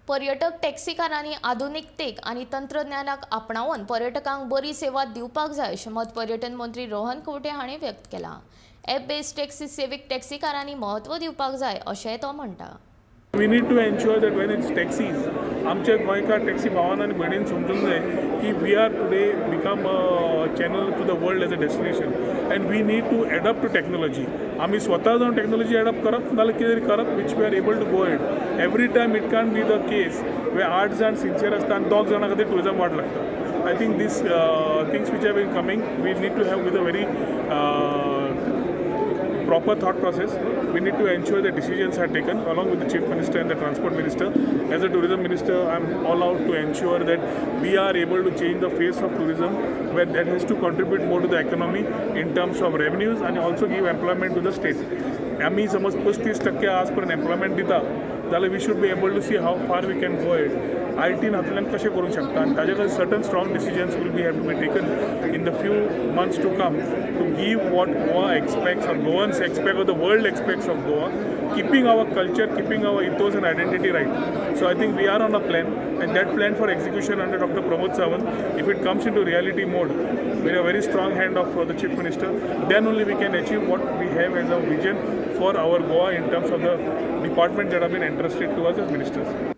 पर्यटक टॅक्सीकारांनी आधुनिकतेक आनी तंत्रज्ञानाक आपणावन पर्यटकांक बरी सेवा दिवपाक जाय अशें मत पर्यटन मंत्री रोहन खंवटे हांणी व्यक्त केलां. एप बेस्ड टॅक्सी सेवेक टॅक्सीकारांनी म्हत्व दिवपाक जाय अशेंय तो म्हणटा. We need to ensure that when it's taxis, आमच्या गोंयकार टॅक्सी भावान आनी भयणीन समजूंक जाय की we are today become a channel to the world as a destination and we need to adapt to technology. आमी स्वता जावन टॅक्नॉलॉजी एडप्ट करप नाजाल्यार कितें तरी करप which we are able to go it. Every time it can be the case way आठ जाण सिन्सियर आसता आनी दोग जाणां खातीर टुरिजम वाट लागता. I think these things which have been coming, we need to have with a very proper thought process. We need to ensure that decisions are taken along with the Chief Minister and the Transport Minister. As a tourism minister, I'm all out to ensure that we are able to change the face of tourism, where that has to contribute more to the economy in terms of revenues and also give employment to the state. आमी समज 35% आज पर्यंत employment दिता जाल्यार we should be able to see how far we can go it. आयटीन हातूंतल्यान कशें करूंक शकता आनी ताजे खातीर certain strong decisions will be have to be taken in the few months to come to give what Goa expects or Goans expect or the world expects of Goa, keeping our culture, keeping our ethos and identity right. So I think we are on a plan, and that plan for execution under Dr. Pramod Sawant, if it comes into reality mode, with a very strong hand of the Chief Minister, then only we can achieve what we have as a vision for our Goa in terms of the department that have been entrusted to us as ministers.